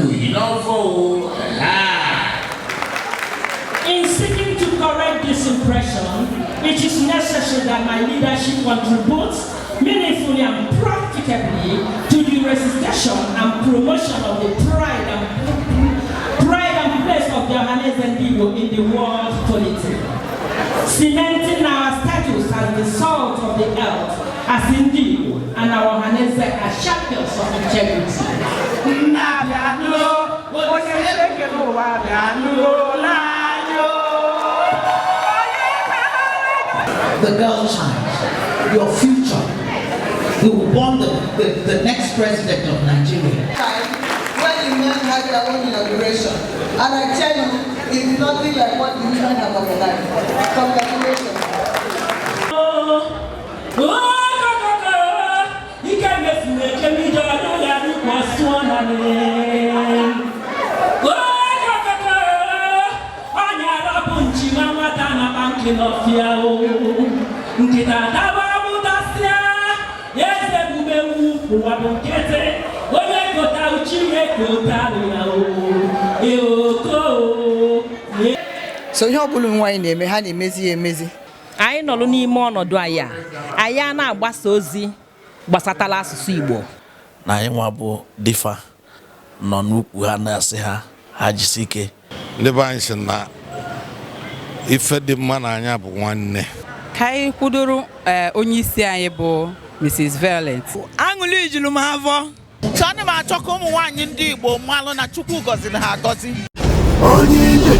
lù yìí lọ́fọ̀ o. In seeking to correct this impression, it is necessary that my leadership contributes meaningfully and practically to the resuscitation and promotion of the pride and place of the Ohanaeze Ndigbo in the world politics, cementing our status as the salt of the earth, as Ndigbo, and our Ohanaeze as champions of integrity. Nna bịanụ, onye eke n'ụwa bịanụ n'anya. The girl child, your future. We will born the next president of Nigeria. Time when the men had their own inauguration. And I tell you, it's nothing like what the women have organized. Congratulations. Okokoko, ike mefuru ejemije ọdụ ya dịkwa sụọ na. Okokoko, ọnya arapụ nchima nwata na bankị n'ọfịa o. Nkịta taba mụtasịa, eze bubewu ụwa bụ nkịtị. Onye kota uchi ya ekotalụ ya o. Eoko. So ihe ọbụla ụmụ nwaanyị na-eme, ha na-emezi ya emezi. Anyị nọrọ n'ime ọnọdụ anyị a, anyị a na-agbasa ozi gbasatara asụsụ Igbo. Na anyị nwa bụ difa nọ n'ukwu ha na-asị ha ha jisi ike. Ndị be anyị sị na ife dị mma n'anya bụ nwanne. Ka anyị kwudoro onye isi anyị bụ Mrs. Violet. Aṅụli juru m afọ. So ana m achọ ka ụmụ nwaanyị ndị Igbo malụ na Chukwu gọziri ha agọzi. Onye ije.